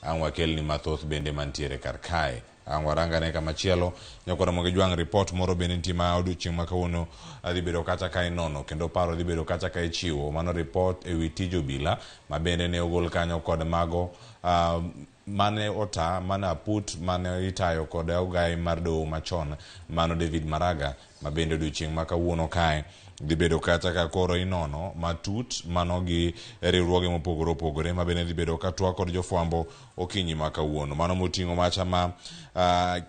Ang' wakelni mathoth bende mantiere kar kae. Ang' warangane kamachielo. Nyakwar Ramogi Jwang' report moro bende nitie ma odiochieng' ma kawuono dhi bedo kacha ka inono kendo paro dhi bedo kacha ka ichiwo. Mano report ewi tij obila ma bende ne ogol kanyo kod mago mane ota mane aput mane itayo kod ogai mar doho machon mano David Maraga ma bende odiochieng' ma kawuono kae dhi bedo kacha ka koro inono matut mano gi riwruoge mopogore opogore ma bende dhi bedo ka twak kod jofwambo okinyi ma kawuono. Mano moting'o macha ma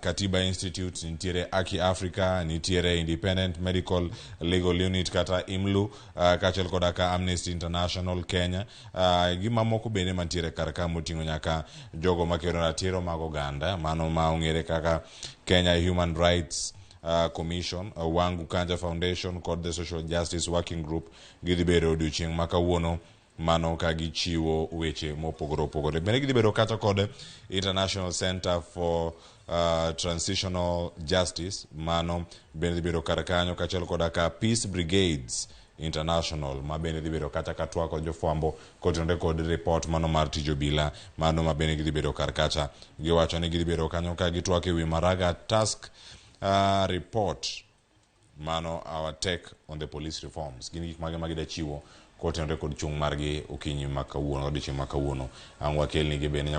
Katiba Institute, nitiere Aki Africa, nitiere Independent Medical Legal Unit kata IMLU, kaachiel koda ka Amnesty International Kenya, gi mamoko bende mantiere kar ka moting'o nyaka jogo makedo ratiro mag oganda, mano ma ong'ere kaka Kenya Human Rights Commission, Wangu Kanja Foundation kod the Social Justice Working Group gidhi bedo odiochieng' ma kawuono mano ka gichiwo weche mopogore opogore. Bende gidhi bedo kata kod International Center for Transitional Justice, mano bende dhi bedo kar kanyo kaachiel koda ka Peace Brigades International ma bende dhi bedo kata ka twak kod jofwambo kotenore kod report mano mar tij obila mano ma bende gidhi bedo kar kacha. Giwacho ni gidhi bedo kanyo ka gitwak ewi Maraga Task report mano our take on the police reforms. Gin gik mage ma gida chiwo kotenore kod chung' margi okinyi ma kawuono odiochieng' ma kawuono. Ang' wakelnigi bende.